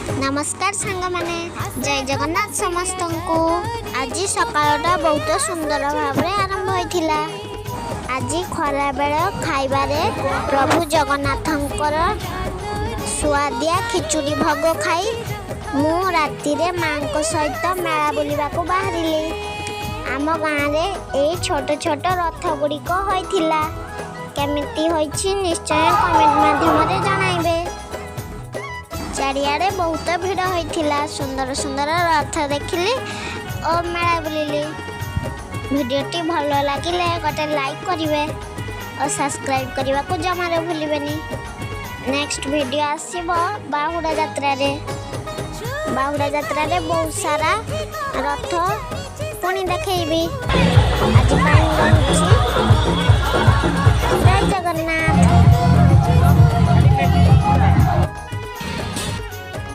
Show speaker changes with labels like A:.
A: ନମସ୍କାର ସାଙ୍ଗମାନେ, ଜୟ ଜଗନ୍ନାଥ ସମସ୍ତଙ୍କୁ। ଆଜି ସକାଳଟା ବହୁତ ସୁନ୍ଦର ଭାବରେ ଆରମ୍ଭ ହୋଇଥିଲା। ଆଜି ଖରାବେଳ ଖାଇବାରେ ପ୍ରଭୁ ଜଗନ୍ନାଥଙ୍କର ସୁଆଦିଆ ଖିଚୁଡ଼ି ଭୋଗ ଖାଇ ମୁଁ ରାତିରେ ମାଙ୍କ ସହିତ ମେଳା ବୁଲିବାକୁ ବାହାରିଲି। ଆମ ଗାଁରେ ଏଇ ଛୋଟ ଛୋଟ ରଥ ଗୁଡ଼ିକ ହୋଇଥିଲା। କେମିତି ହୋଇଛି, ନିଶ୍ଚୟ କମେଣ୍ଟ ମାଧ୍ୟମରେ ଜଣାଇବେ। ଚାରିଆଡ଼େ ବହୁତ ଭିଡ଼ ହୋଇଥିଲା। ସୁନ୍ଦର ସୁନ୍ଦର ରଥ ଦେଖିଲି ଓ ମେଳା ବୁଲିଲି। ଭିଡ଼ିଓଟି ଭଲ ଲାଗିଲେ ଗୋଟେ ଲାଇକ୍ କରିବେ ଓ ସବସ୍କ୍ରାଇବ୍ କରିବାକୁ ଜମାରୁ ଭୁଲିବେନି। ନେକ୍ସଟ ଭିଡ଼ିଓ ଆସିବ ବାହୁଡ଼ା ଯାତ୍ରାରେ। ବାହୁଡ଼ା ଯାତ୍ରାରେ ବହୁତ ସାରା ରଥ ପୁଣି ଦେଖେଇବି। ଆଜି ପାଇଁ ରହୁଛି। ଜୟ ଜଗନ୍ନାଥ।